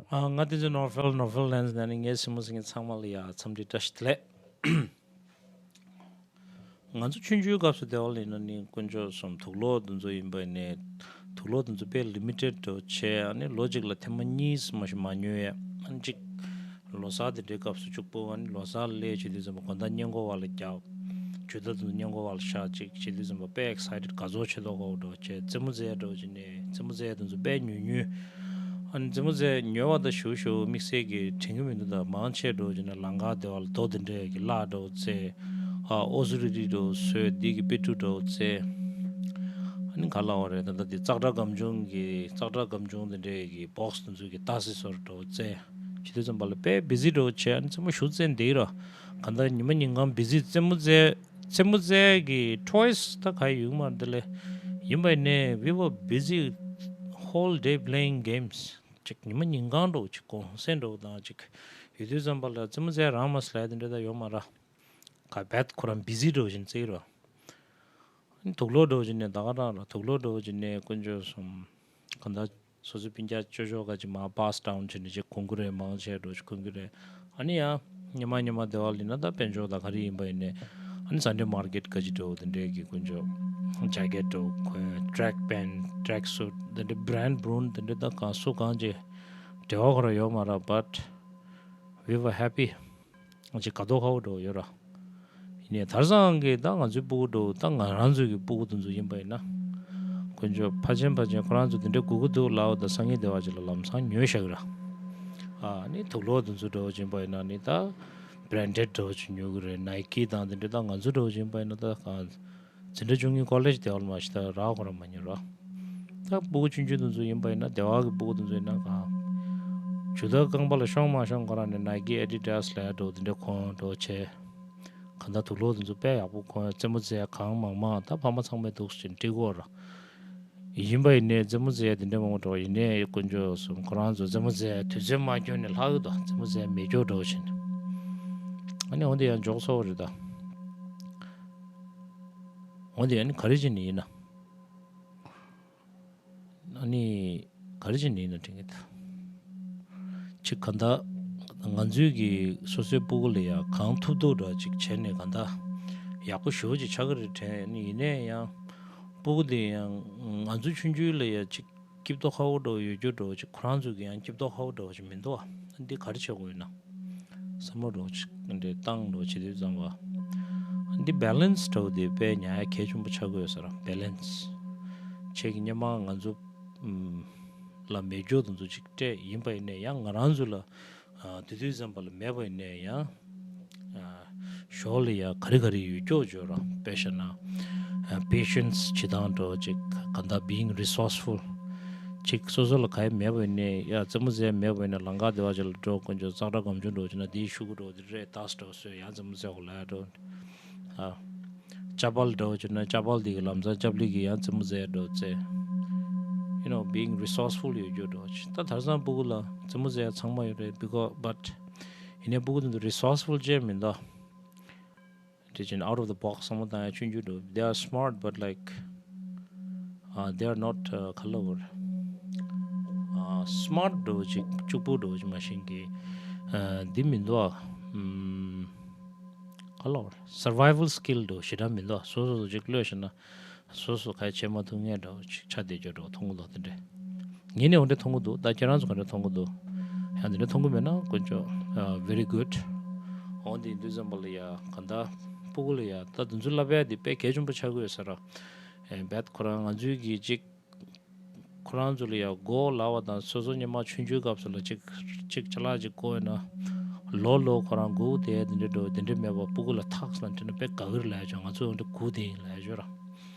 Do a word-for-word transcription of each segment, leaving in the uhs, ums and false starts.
ཨ། ང་བསྟན་འཛིན་ནོར་ཧྥེལ། ནོར་ཧྥེལ་ལེན་སི་ནས་ནི་ངའི་གཟིགས་མོ་གཟིགས་མཁན་ཚང་མ་ལ་ཡ་འཚམས་འདྲི་བཀྲ་ཤིས་བདེ་ལེགས། ང་ཚོ་ཆུང་ཆུང་སྐབས་སུ་བསྡད་པ་ལ་ཡིན་ན་ནི་དཀོན་མཆོག་གསུམ་དུག་སློག་དེ་ཚོ་ཡིན་པ་ནས་དུག་སློག་དེ་ཚོ་དཔེ་ལི་མི་ཊེཌ་འདྲ་བོ་བྱས། ཨ་ནི་ལོ་གཅིག་ལ་ཐེངས་མ་གཉིས་མ་ཞིག་མ་ཉོ་ཡས། ཨ་ནི་གཅིག་ལོ་གསར་དེ་འདྲའི་སྐབས་སུ་གཅིག་པོ། ཨ་ནི་ལོ་གསར་སླེབས་བྱེད་དུས་ཙམ་པ་དགོང་དག་སྔས་མགོ་བ་ལ་རྒྱག་ཇུས་གཏོགས་དེ་ཚོ་སྔས་མགོ་བ་ལ་བཞག་ཅིག་བྱེད་དུས་ཙམ་པ་དཔེ་ཨེག་སའི་ཊེཌ་དགའ་ཚོར་ཆེ་ཏོག་ཁ་པོ་འདྲ་བོ་བྱས། རྩེད་མོ་རྩེ་འདྲ་བོ་བྱས་ནས་རྩེད་མོ་རྩེ་དེ་ཚོ་དཔེ་ཉུང་ཉུང་། ཨ་ནི་རྩེད་མོ་རྩེ་ཉོ་བ་དང་ཞུ་ཞུ་དམིགས་བསལ་གྱི་དྲན་གྱི་མི་འདུག་ད་མང་ཆེ་འདྲ་བོ་བྱས་ན་ལམ་ཁ་དེ་བ་ལ་རྡོ་དེ་འདྲས་ཀྱི་གླ་འདྲ་བོ་རྩེ། ཨ། ཨོ་ཟུ་རི་རི་འདྲ་བོ་བཟོས། འདི་གི་དཔེ་ཁྲུ་འདྲ་བོ་རྩེ། ཨ་ནི་ག་ལབ་དགོས་རེད། ད་ལྟ་འདི་ཙག་སྒྲ་སྒམ་ཆུང་གི་ཙག་སྒྲ་སྒམ་ཆུང་དེ་འདྲས་ཀྱི་བོག་སི་དེ་ཚོ་གི་ཏ་སི་སོར་འདྲ་བོ་རྩེ། བྱེད་དུས་ཙམ་པ་ལ་དཔེ་བི་ཟི་འདྲ་བོ་བྱས། ཨ་ནི་རྩེད་མོ་ཞུ་རྩེ་འདི་ར། གང་ལྟར་ཉི་མ་ཉིན་གང་བི་ཟི། རྩེད་མོ་རྩེ། རྩེད་མོ་རྩེ་གི་ཊོའི་སི་ད་ག་ཡོད་མ་རེད། དེ་ལས་ཡིན་པ་ནས་we were busy whole day playing games. ཅིག་ཉི་མ་ཉིན་གང་འདྲ་བོ་ཅིག་གུང་སེང་འདྲ་བོ་དང་ཅིག་ཡོད་དུས་ཙམ་པ་ལ་རྩེད་མོ་རྩེ་རང་མ་སླེབས་དེ་འདྲ་ད་ཡོད་མ་རེད། ག་བད་ཁོ་རང་བི་ཟི་འདྲ་བོ་བྱས་ནས་རྩེ་གི་རེད། དུག་སློག་འདྲ་བོ་བྱས་ནས་ད་ག་རང་ར། དུག་སློག་འདྲ་བོ་བྱས་ནས་དཀོན་མཆོག་གསུམ་གང་ལྟར་སོ་སོའི་སྤུན་ཀྱག་ཅོ་ཅོ་ག་ཅིག་མར་པཱ་སི་ཌའོན་བྱས་ནས་ཅིག་གོན་གི་རེད། མང་ཆེ་འདྲ་བོ་ཅིག་གོན་གི་རེད། ཨ་ནི་ཡང་ཉི་མ་ཉི་མ་སྡེ་བ་ལ་ཡིན་ན་ད་དཔལ་འབྱོར་དང་ག་རེ་ཡིན་པ་ཡིན་ནའི། ཨ་ནི་སན་ཌེ་མར་ཀེཊ་ག་ཅིག་འདྲ་བོ་དེ་འདྲའི་གི་དཀོན་མཆོག་ཇེ་ཀེཊ་འདྲ་བོ་གོན། ཊྲེག་པེན་ཊི། ཊྲེག་སུཊ་དེ་འདྲ། བྷི་རེན་ཌི་བྷི་རེན་ཌི་དེ་འདྲ། ད་གང་སུ་གང་ཅིག་འབྲེལ་བ་ཁོ་རང་ཡོད་མ་རེད། but we were happy. ཅིག་དགའ་ཏོག་ཁ་པོ་འདྲ་བོ་ཡོད་ར། ཡིན་ནའི་དེང་སང་གི་ད་ང་ཚོའི་སྤུ་གུ་འདྲ་བོ། ད་ང་རང་ཚོའི་གི་སྤུ་གུ་དེ་ཚོ་ཡིན་པ་ཡིན་ན། དཀོན་མཆོག་ཕལ་ཆེར་ཕལ་ཆེར་ཁོ་རང་ཚོ་དེ་འདྲ་དགོས་ཀྱི་འདུག་ལབ་པ་དང་སང་ཉིན་སྡེ་བ་ཅིག་ལ་ལམ་སང་ཉོས་བཞག་གི་ར། ཨ་ནི་དུག་སློག་དེ་ཚོ་འདྲ་བོ་ཅིག་ཡིན་པ་ཡིན་ན་ནི་ད་བྷི་རེན་ཌེཌ་འདྲ་བོ་ཅིག་ཉོ་གི་རེད། ནའི་ཀི་དང་དེ་འདྲ། ད་ང་ཚོ་འདྲ་བོ་ཅིག་ཡིན་པ་ཡིན་ན་ད་གང་འཛིན་གྲྭ་བཅུ་གཉིས་ཀོ་ལེཇ་སྡེ་བ་ལ་མ་གཞི་ད་རག་ཁོ་རང་མ་ཉོ་ར། ད་སྤུ་གུ་ཆུང་ཆུང་དེ་ཚོ་ཡིན་པ་ཡིན་ན། སྡེ་བ་གི་སྤུ་གུ་དེ་ཚོ་ཡིན་ན་གང་ཇུ་ཏ་རྐང་པ་ལ་ཤོང་མ་ཤོང་ཁོ་རང་ནས་ནའི་ཀི་ཨེ་ཌི་ཌ་སི་ལབ་ཡ་འདྲ་བོ་དེ་འདྲ་གོན་འདྲ་བོ་བྱས། གང་ལྟར་དུག་སློག་དེ་ཚོ་དཔེ་ཡག་པོ་གོན། རྩེད་མོ་རྩེ་གང་མང་མང་ད་ཕ་མ་ཚང་མས་འདུག་སེ་བྱས་ནས་ཁྲིད་ཀྱི་ཡོད་ར། ཡིན་པ་ཡིན་ནའི་རྩེད་མོ་རྩེ་དེ་འདྲ་མང་པོ་འདྲ་བོ་ཡིན་ནའི་དཀོན་མཆོག་གསུམ་ཁོ་རང་ཚོ་རྩེད་མོ་རྩེ་དུས་ཚོད་མ་འཁྱོལ་ནས་ལྷག་གི་འདུག་རྩེད་མོ་རྩེ་མེད་སྐྱོ་འདྲ་བོ་བྱས་ནས། ཨ་ནི་འོ་དེ་ཡང་འཇོག་ཚར་བ་རེད་ད། འོ་དེ་ཡང་ནི་ག་རེ་བྱས་ནས་ཡིན་ན། ཨ་ནི་ག་རེ་བྱས་ནས་ཡིན་ན་དྲན་གྱི་འདུག་ཅིག་གང་ལྟར་ང་ཚོའི་གི་སོ་སོའི་སྤུ་གུ་ལ་ཡ་གང་ཐུབ་ཐུབ་འདྲ་ཅིག་བྱས་ནས་གང་ལྟར་ཡག་པོ་ཞེ་པོ་ཅིག་ཆགས་ཀྱི་རེད་དྲན། ཨ་ནི་ཡིན་ནའི་ཡང་སྤུ་གུ་དེ་ཡང་ང་ཚོ་ཆུང་ཆུང་ལ་ཡ་ཅིག་སྐྱིད་ཏོག་ཁ་པོ་འདྲ་བོ་ཡོད་རྒྱུ་འདྲ་བོ་ཅིག་ཁོ་རང་ཚོ་གི་ཡང་སྐྱིད་ཏོག་ཁ་པོ་འདྲ་བོ་ཅིག་མི་འདུག་ཨ། འདི་ག་རེ་བྱེད་དགོས་ཡིན་ན། བསམ་བློ་འདྲ་བོ་ཅིག་འདི་བཏང་འདྲ་བོ་བྱེད་དུས་ཙམ་པ། འདི་བྷེ་ལེན་སི་འདྲ་བོ་འདི་དཔེ་ཉར་ཡ་གལ་ཆེན་པོ་ཆགས་ཀྱི་ཡོད་ས་རེད། བྷེ་ལེན་སི། ཁྱེད་ཀྱི་སྔོན་མ་ང་ཚོ་ཨམ་ལ་མེད་རྒྱུ་དེ་ཚོ་ཅིག་སྤྲད་ཡིན་པ་ཡིན་ནའི་ཡང་ང་རང་ཚོ་ལ་ཨ་དེ་དུས་ཙམ་པ་ལ་མེད་པ་ཡིན་ནའི་ཡང་ཨ་ཞོར་ལ་ཡ་ག་རེ་ག་རེ་ཡོད་སྐྱོ་བརྗོད་ར། དཔེ་བཤད་ན་ཨ་པེ་ཤེན་སི་བྱེད་སྟངས་འདྲ་བོ་ཅིག་གང་ལྟར་being resourceful། ཅིག་སོ་སོ་ལ་ག་ཡེ་མེད་པ་ཡིན་ནའི་ཡ་རྩེད་མོ་རྩེ་མེད་པ་ཡིན་ན་ལམ་ཁ་སྡེ་བ་ཅིག་ལ་འགྲོ། དཀོན་མཆོག་ཙག་སྒྲ་སྒམ་ཆུང་འདྲ་བོ་བྱེད་ན་དེའི་ཤུ་གུ་འདྲ་བོ་དེ་རེད། ཏག་སི་འདྲ་བོ་བཟོས་ཡ་རྩེད་མོ་རྩེ་འོ་ལ་ཡ་འགྲོ། ཨ། ཅ་པལ་འདྲ་བོ་བྱུང་ན་ཅ་པལ་དེ་གི་ལམ་སང་ཅ་པལ་གི་ཡང་རྩེད་མོ་རྩེ་འགྲོ་རྩེ། You know, being resourceful ཡོད་རྒྱུ་འདྲ་བོ་ཅིག་ད་དེང་སང་སྤུ་གུ་ལ་རྩེད་མོ་རྩེ་ཡ་ཚང་མ་ཡོད་རེད། Because, but ཡིན་ནའི་སྤུ་གུ་དེ་ཚོ་resourceful ཅན་མི་འདུག་དེ་བཞིན་out of the box བསམ་བློ་བཏང་ཡ་ཆུང་ཆུང་འདྲ་བོ། They are smart, but, like, uh, they are not, uh, ག་ལབ་དགོས་རེད། ཨ། སི་མར་ཊི་འདྲ་བོ་ཅིག་སྐྱུག་པོ་འདྲ་བོ་ཅིག་མ་ཤེས་ཀི། ཨ། འདི་མི་འདུག་ཨ། ཨམ། ག་ལབ་དགོས་རེད། སར་ཝའི་ཝལ་སི་ཀིལ་འདྲ་བོ་ཞེ་དྲག་མི་འདུག་སོ་སོ་སོ་ཅིག་གློད་བཞག་ན་སོ་སོ་ག་ཡེ་བྱེད་མ་ཐུབ་མཁན་འདྲ་བོ་ཅིག་ཆགས་བསྡད་རྒྱུ་འདྲ་བོ་མཐོང་གི་འདུག་དེ་འདྲས། ངས་ནི་འོ་འདྲས་མཐོང་གི་འདུག་ད་ཁྱེད་རང་ཚོ་ག་འདྲས་མཐོང་གི་འདུག་ཡང་དེ་འདྲས་མཐོང་གི་མེད་ན་དཀོན་མཆོག་ཨ། very good། འོ་འདི་ཡིན་དུས་ཙམ་པ་ལ་ཡ་གང་ལྟར་སྤུ་གུ་ལ་ཡ་ད་དེ་ཚོ་བསླབ་ཡ་འདི་དཔེ་གལ་ཆེན་པོ་ཆགས་ཀྱི་ཡོད་ས་རེད། ཨེ། བད་ཁོ་རང་ང་ཚོའི་གི་ཅིག་ཁོ་རང་ཚོ་ལ་ཡ་མགོ་ལབ་པ་དང་སོ་སོ་སྔོན་མ་ཆུང་ཆུང་སྐབས་སུ་ལ་ཅིག་ཅིག་ཅ་ལག་ཅིག་བཀོལ་ཡོད་ན་ལོ་ལོ་ཁོ་རང་སྒུག་བསྡད་དེ་འདྲས་འགྲོ། དེ་འདྲས་མེད་པར་སྤུ་གུ་ལ་ཐག་ལ་འཁྲིད་ན་དཔེ་དགའ་གི་རེད་ལབ་ཡ་བྱུང་། ང་ཚོ་འོ་འདྲས་སྒུག་བསྡད་ཡིན་ལབ་ཡ་བྱུང་ར།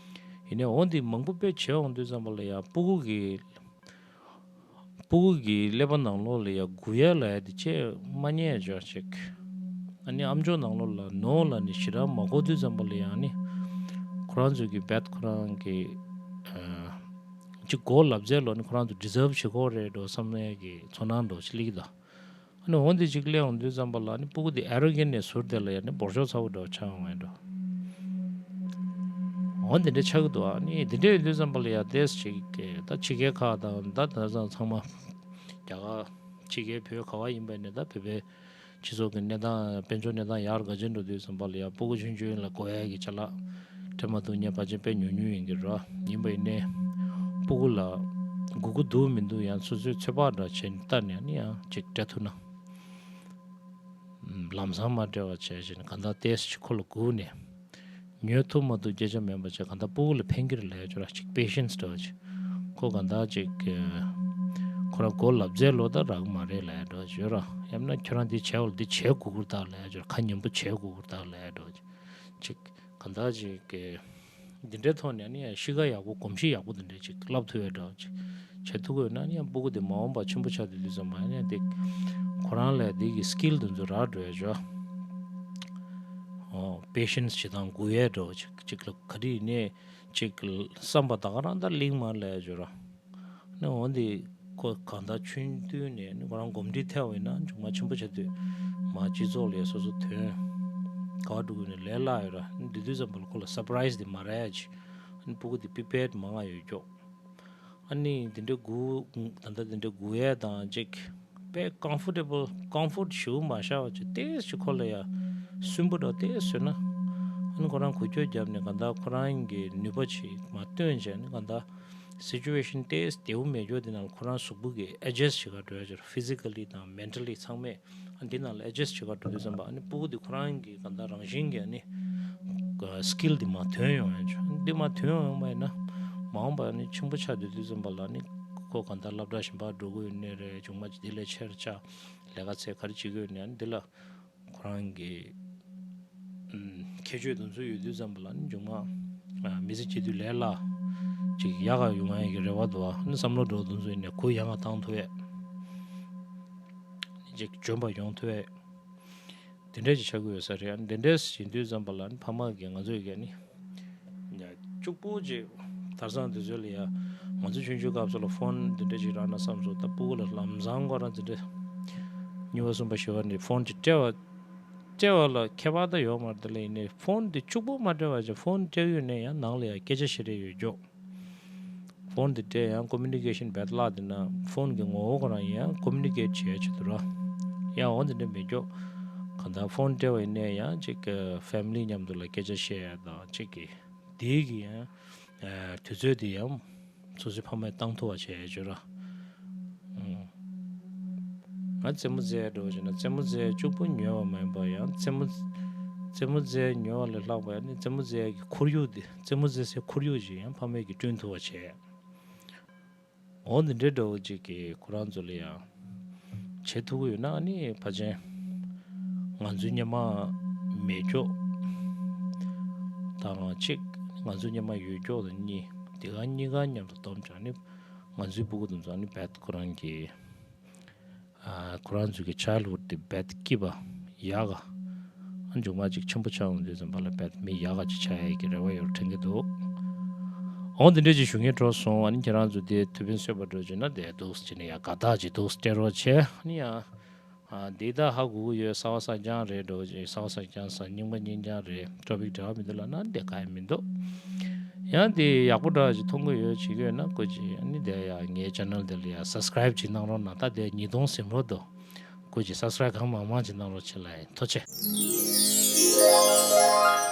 ཡིན་ནའི་འོ་འདི་མང་པོ་དཔེ་བྱས་འོང་དུས་ཙམ་པ་ལ་ཡ་སྤུ་གུ་གི་སྤུ་གུ་གི་ཀླད་པ་ནང་ལོགས་ལ་ཡ་སྒུག་ཡ་ལབ་ཡ་དེ་ཅིག་མ་རྙེད་ཡ་ཅིག་ཨ་ནི་ཨམ་ཅོག་ནང་ལོགས་ལ་ནོ་ལབ་ནས་ཞེ་དྲག་མ་གོ་དུས་ཙམ་པ་ལ་ཡ་ཨ་ནི་ཁོ་རང་ཚོ་གི་བད་ཁོ་རང་གི་ཨ་ཅིག་གོ་ལབ་ཚད་ལོ་ནི་ཁོ་རང་ཚོ་ཌི་ཛརབ་བྱེད་ཀྱི་ཡོད་རེད་འགྲོ་བསམ་ཡས་ཀྱི་ཚོར་སྣང་འདྲ་བོ་ཅིག་སླེབས་ཀྱི་འདུག་ཨ་ནི་འོ་འདི་ཅིག་སླེབས་ཡོང་དུས་ཙམ་པ་ལ་ཨ་ནི་སྤུ་གུ་དེ་ཨེ་རོ་གེན་ཊི་ནས་ཟུར་དེ་ལ་ཡ་ནི་འབོར་ཤོག་ཚ་པོ་འདྲ་བོ་ཆགས་ཡོང་བ་འགྲོ། འོ་འདི་འདྲ་ཆགས་ཀྱི་འདུག་ཨ་ནི་འདི་འདྲ་ཡིན་དུས་ཙམ་པ་ལ་ཡ་ཏོག་ཙམ་ཅིག་ད་ཕྱི་རྒྱལ་ཁག་དང་ད་ད་ཚང་མ་རྒྱ་གར། ཕྱི་རྒྱལ་བོད་ག་བ་ཡིན་པ་ཡིན་ནའི་ད་བོད་པའི་སྤྱི་ཚོགས་ཀྱི་གནས་སྟངས་དཔལ་འབྱོར་གནས་སྟངས་ཡར་དགའ་ཆེན་འགྲོ་དུས་ཙམ་པ་ལ་ཡ་སྤུ་གུ་ཆུང་ཆུང་ལ་དགོས་ཡ་གི་ཅ་ལག་སྤྲད་མ་ཐུབ་མཁན་ཕལ་ཆེར་དཔེ་ཉུང་ཉུང་ཡིན་གྱི་རེད། ཡིན་པ་ཡིན་ནའི་སྤུ་གུ་ལ་དགོས་མཁོ་འདུག་མི་འདུག་ཡང་སོ་སོའི་ཚོད་དཔག་འདྲ་བྱས་ནས་ལྟ་ནས་ནི་ཡང་ཅིག་སྤྲད་ཐུབ་ན། ལམ་སང་མ་སྤྲད་པ་བྱས་བྱས་ནས་གང་ལྟར་ཏོག་ཙམ་ཅིག་ཁོ་ལ་སྒུག་ནས། ཉོ་ཐུབ་མ་ཐུབ་སྐད་ཆ་མིན་པ་བྱས་གང་ལྟར་སྤུ་གུ་ལ་ཕན་གྱི་རེད་ལབ་ཡ་ཅིག་ར་ཅིག་པེ་ཤེན་སི་འདྲ་བ་ཅིག་ཁོ་གང་ལྟར་ཅིག་ཁོ་རང་མགོ་ལབ་རྩེ་ལོ་ད་རག་མ་རེད་ལབ་ཡ་འདྲ་བ་ཅིག་ཡོད་ར། ཡང་ན་ཁྱོད་རང་འདི་བྱས་འོ་འདི་བྱས་དགོས་ཀྱི་རེད་ད་ལབ་ཡ་ཅིག་ཁ་ཉན་པོ་བྱས་དགོས་ཀྱི་རེད་ད་ལབ་ཡ་འདྲ་བ་ཅིག་གང་ལྟར་ཅིག་འདི་འདྲའི་ཐོག་ནས་ནི་གཤིས་ཀ་ཡག་པོ་གོམས་གཤིས་ཡག་པོ་འདི་འདྲའི་ཅིག་བསླབ་ཐུབ་ཡ་འདྲ་བ་ཅིག་བྱེད་ཐུབ་ཀྱི་ཡོད་ན་ནི་ཡང་སྤུ་གུ་དེ་མ་འོངས་པ་ཆེན་པོ་ཆགས་དུས་དུས་ཙམ་པ་ནི་དེ་ཁོ་རང་ལ་དེ་གི་སི་ཀིལ་དེ་ཚོ་རག་འགྲོ་ཡ་ཅོ། ཨོ་པེ་ཤེན་སི་བྱེད་སྟངས་དགོས་ཡས་འགྲོ་ཅིག་ཅིག་ལ་ག་རེ་ཡིན་ནའི་ཅིག་བསམ་པ་ད་ག་རང་ད་གླེང་མ་ལས་ཅོ་ར། ནི་འོ་འདི་ཁོ་གང་ལྟར་ཆུང་དུས་ནས་ནི་ཁོ་རང་གོམས་འདྲིས་ཐེབས་པ་ཡིན་ན་མཇུག་མ་ཆེན་པོ་ཆགས་དུས་མ་སྤྱི་ཚོགས་ལ་སོ་སོ་དོན་ག་བ་འགྲོ་དགོས་ནས་ལས་སླ་ཡོད་ར། ནི་འདི་དུས་ཙམ་པ་ལ་ཁོ་ལ་སར་པ་རའི་སི་དེ་མ་རག་ཡ་ཅིག་ཨ་ནི་སྤུ་གུ་དེ་པི་པེཌ་མང་ང་ཡོད་ཀྱོག་ཨ་ནི་དེ་འདྲའི་སྒུག་ད་ལྟ་དེ་འདྲའི་སྒུག་ཡས་དང་ཅིག་དཔེ་ཀམ་ཕོར་ཊེ་བལ་ཀམ་ཕོར་ཊི་ཞེ་པོ་མ་ཤར་བ་ཅིག་ཏོག་ཙམ་ཅིག་ཁོ་ལ་ཡ་སུན་པོ་འདྲ་ཏོག་ཙམ་བཟོས་ན། ཨ་ནི་ཁོ་རང་འགུལ་སྐྱོད་བརྒྱབ་ནས་གང་ལྟར་ཁོ་རང་གི་ནུས་པ་ཅིག་མར་བཏོན་བྱས་ནས་གང་ལྟར་སི་ཅུ་ཨེ་ཤན་ཏོག་ཙམ་བདེ་པོ་མེད་ཀྱོག་དེ་ནང་ཁོ་རང་གཟུགས་པོ་གི་ཨེ་ཇེ་སི་ཊི་བྱེད་ག་འགྲོ་ཡ་ཅིག་ར། ཕི་ཟི་ཀ་ལི་དང་མེན་ཊ་ལི་ཚང་མས། ཨ་འདི་ནང་ལ་ཨེ་ཇེ་སི་ཊི་བྱེད་ག་འགྲོ་དུས་ཙམ་པ་ཨ་ནི་སྤུ་གུ་འདི་ཁོ་རང་གི་གང་ལྟར་རང་བཞིན་གྱིས་ཨ་ནི་སི་ཀིལ་འདི་མར་ཐོན་ཡོང་ཡ་ཅིག་འདི་མར་ཐོན་ཡོང་བ་ཡིན་ན་མ་འོངས་པ་ཨ་ནི་ཆེན་པོ་ཆགས་དུས་དུས་ཙམ་པ་ལ་ཨ་ནི་ཁོ་གང་ལྟར་སློབ་གྲྭ་གཞན་པ་འགྲོ་གི་ཡོད་ནའི་རེད། ཆུང་མ་ཅིག་འདི་ལས་ཆེར་ཆགས་ལས་ཀ་ཚད་ག་རེ་བྱེད་ཀྱི་ཡོད་ནའི་ཨ་ནི་འདི་ལ་ཁོ་རང་གི་ཁྱད་ཆོས་དེ་ཚོ་ཡོད་དུས་ཙམ་པ་ལ་ནི་མཇུག་མ་མི་ཚེ་སྐྱེལ་དུས་ལས་སླ་ཅིག་ཡག་ག་ཡོང་ཡ་གི་རེ་བ་འདུག་ཨ་ནི་བསམ་བློ་འགྲོ་དེ་ཚོ་ཡིན་ནའི་གུ་ཡངས་ག་བཏང་ཐུབ་ཡས། ཅིག་འཇོན་པ་ཡོང་ཐུབ་ཡས། དེ་འདྲས་ཅིག་ཆགས་ཀྱི་ཡོད་ས་རེད། ཨ་ནི་དེ་འདྲས་ཡིན་དུས་ཙམ་པ་ལ་ཨ་ནི་ཕ་མ་གིས་ང་ཚོས་ཀྱི་ཨ་ནི་ཉ་གཅིག་པོ་ཅིག་དེང་སང་དུས་ཚོད་ལ་ཡ་ང་ཚོ་ཆུང་ཆུང་སྐབས་སུ་ལ་ཕོན་དེ་འདྲས་ཅིག་རག་ན་བསམ་སོང་། ད་སྤུ་གུ་ལ་ལམ་སང་ཁོ་རང་དེ་འདྲས་གཉིས་པ་གསུམ་པ་བཞི་པ་ནས་ཕོན་ཅིག་སྤྲད་པ་སྤྲད་པ་ལ་ཁྱད་པར་ད་ཡོད་མ་རེད། དེ་ལ་ཡིན་ནའི་ཕོན་དེ་གཅིག་པོ་མ་སྤྲད་པ་ཅིག་ཕོན་སྤྲད་ཡོད་ནའི་ཡང་ནང་ལ་ཡ་སྐད་ཆ་བཤད་རེས་ཡོད་ཀྱོག་ཕོན་དེ་སྤྲད་ཡང་ཀོ་མུ་ནི་ཀེ་ཤན་རྦད་བརླག་དེ་ན་ཕོན་གྱི་ངོ་བོ་ཁོ་རང་ཡང་ཀོ་མུ་ནི་ཀེཊ་བྱེད་ཡ་ཆེད་དུ་ར། ཡང་འོ་དེ་འདྲ་མེད་ཀྱོག་གང་ལྟར་ཕོན་སྤྲད་པ་ཡིན་ནའི་ཡང་ཅིག་ཕེ་མི་ལི་མཉམ་དུ་ལ་སྐད་ཆ་བཤད་ཡ་དང་ཅིག་གི་དེའི་གི་ཡང་དུས་ཚོད་དེ་ཡང་སོ་སོའི་ཕ་མས་བཏང་ཐུབ་པ་བྱེད་ཡ་ཆེད་དུ་ར། ང་རྩེད་མོ་རྩེ་ཡ་འགྲོ་བ་བྱས་ན་རྩེད་མོ་རྩེ་ཡ་གཅིག་པོ་ཉོས་པ་མ་ཡིན་པ་ཡང་རྩེད་མོ་རྩེད་མོ་རྩེ་ཡ་ཉོ་བ་ལས་ལྷག་པ་ཡང་ནི་རྩེད་མོ་རྩེ་ཡ་གི་ཁོར་ཡུག་དེ་རྩེད་མོ་རྩེ་སའི་ཁོར་ཡུག་ཅིག་ཡང་ཕ་མས་ཀྱིས་བསྐྲུན་ཐུབ་པ་བྱས། འོ་འདི་འདྲའི་འདྲ་བོ་ཅིག་གིས་ཁོ་རང་ཚོ་ལ་ཡང་བྱེད་ཐུབ་ཀྱི་ཡོད་ན་ནི་ཕལ་ཆེར་ང་ཚོའི་སྔོན་མ་མེད་ཀྱོག་དང་གཅིག་ང་ཚོའི་སྔོན་མ་ཡོད་ཀྱོག་དང་གཉིས་དེ་ག་གཉིས་ཀ་མཉམ་དུ་བསྡོམས་ཀྱང་ནི་ང་ཚོའི་སྤུ་གུ་དེ་ཚོ་ནི་རྦད་ཁོ་རང་གི་ཨ་ཁོ་རང་ཚོའི་གི་ཆའི་ལྷུ་ཌི་དེ་རྦད་སྐྱིད་པ་ཡག་ག་ཨ་མཇུག་མ་ཅིག་ཆེན་པོ་ཆགས་ཡོང་དུས་ཙམ་པ་ལ་རྦད་མི་ཡག་ག་ཅིག་ཆགས་ཡས་ཀྱི་རེ་བ་ཡོད་དྲན་གྱི་འདུག་འོ་འདི་འདྲས་ཅིག་ཞུ་སྙིང་བྲོ་སོང་། ཨ་ནི་ཁྱེད་རང་ཚོ་དེ་ཐུགས་ཕན་གསོས་པ་འགྲོ་བྱུང་ན་དེ་འདུག་ཅེས་ནས་ཡ་དགའ་རྟགས་ཅིག་འདུག་སྤྲད་རོགས་བྱས། ཨ་ནི་ཡང་ཨ་འདི་ད་ཧ་གོ་གི་ཡོད། གསར་པ་གསར་རྐྱང་རེད་འགྲོ་བྱས། གསར་པ་གསར་རྐྱང་ས་རྙིང་པ་རྙིང་རྐྱང་རེད། ཊོ་པིག་འདྲ་བ་མི་འདུག་ལབ་ན་དེ་ག་ཡང་མི་འདུག་ཡང་དེ་ཡག་པོ་འདྲ་ཅིག་མཐོང་གི་ཡོད་བྱེད་ཀྱི་ཡོད་ན་སྐུ་མཁྱེན་ཨ་ནི་དེ་ཡ་ངའི་ཆེ་ནལ་དེ་ལ་ཡ་སབ་སི་ཀ་རའིབ་ཅིག་གནང་རོགས་གནང་། ད་དེ་ཉིས་སྟོང་ཟིན་རོགས་འདུག་སྐུ་མཁྱེན་སབ་སི་ཀ་རའིབ་གང་མང་མང་ཅིག་གནང་རོགས་བྱེད་ལ་ཡིན། ཐུགས་རྗེ་ཆེ།